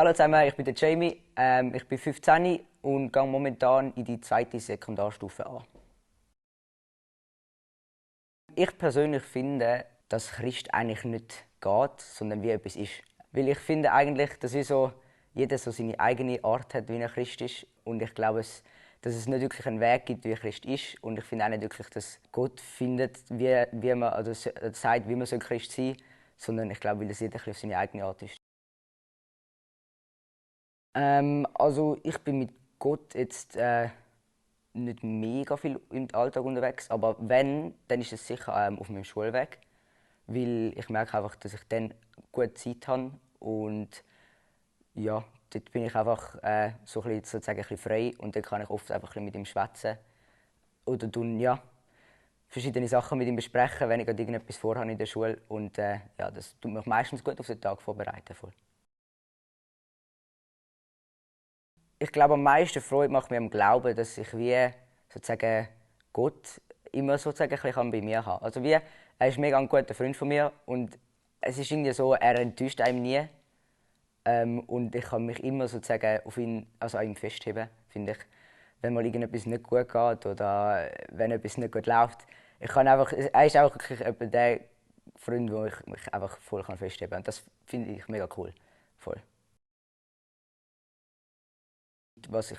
Hallo zusammen, ich bin der Jamie, ich bin 15 und gehe momentan in die zweite Sekundarstufe an. Ich persönlich finde, dass Christ eigentlich nicht geht, sondern wie etwas ist. Weil ich finde eigentlich, dass jeder so seine eigene Art hat, wie er Christ ist. Und ich glaube, dass es nicht wirklich einen Weg gibt, wie Christ ist. Und ich finde auch nicht wirklich, dass Gott findet, wie man, oder sagt, wie man Christ sein soll, sondern ich glaube, weil das jeder auf seine eigene Art ist. Also ich bin mit Gott jetzt nicht mega viel im Alltag unterwegs, aber wenn, dann ist es sicher auf meinem Schulweg, weil ich merke einfach, dass ich dann gut Zeit habe und ja, dort bin ich einfach so ein bisschen, sozusagen ein bisschen frei und dann kann ich oft einfach ein bisschen mit ihm schwätzen oder tun, ja, verschiedene Sachen mit ihm besprechen, wenn ich gerade irgendetwas vorhabe in der Schule und ja, das tut mich meistens gut auf den Tag vorbereiten. Voll. Ich glaube, am meisten Freude macht mir am Glauben, dass ich wie sozusagen Gott immer sozusagen ein bisschen bei mir haben. Also wie, er ist mega ein guter Freund von mir und es ist irgendwie so, er enttäuscht einem nie und ich kann mich immer sozusagen auf ihn, also an ihm festheben, finde ich. Wenn mal irgendetwas nicht gut geht oder wenn etwas nicht gut läuft. Ich kann einfach, er ist auch wirklich der Freund, wo ich mich einfach voll festheben kann. Und das finde ich mega cool. Voll. Was ich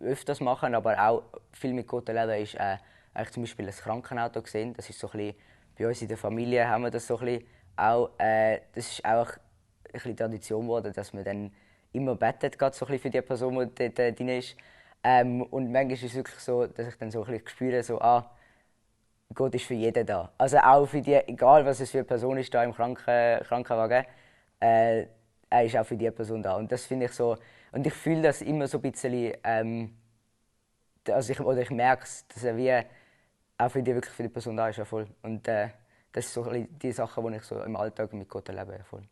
öfters mache, aber auch viel mit Gott erlebe, ist eigentlich zum Beispiel ein Krankenauto sehen. Das ist so ein bisschen, bei uns in der Familie haben wir das so ein bisschen auch, das ist auch ein bisschen Tradition geworden, dass man dann immer betet, gerade so ein bisschen für die Person, die dort drin ist. Und manchmal ist es wirklich so, dass ich dann so ein bisschen spüre, so, Gott ist für jeden da. Also auch für die, egal was es für eine Person ist da im Krankenwagen, äh, er ist auch für die Person da. Und das finde ich so, und ich fühle das immer so ein bisschen, oder ich merke es, dass er wie auch für die, wirklich für die Person da ist, ja voll. Und das sind so ein bisschen die Sachen, die ich so im Alltag mit Gott erlebe, ja voll.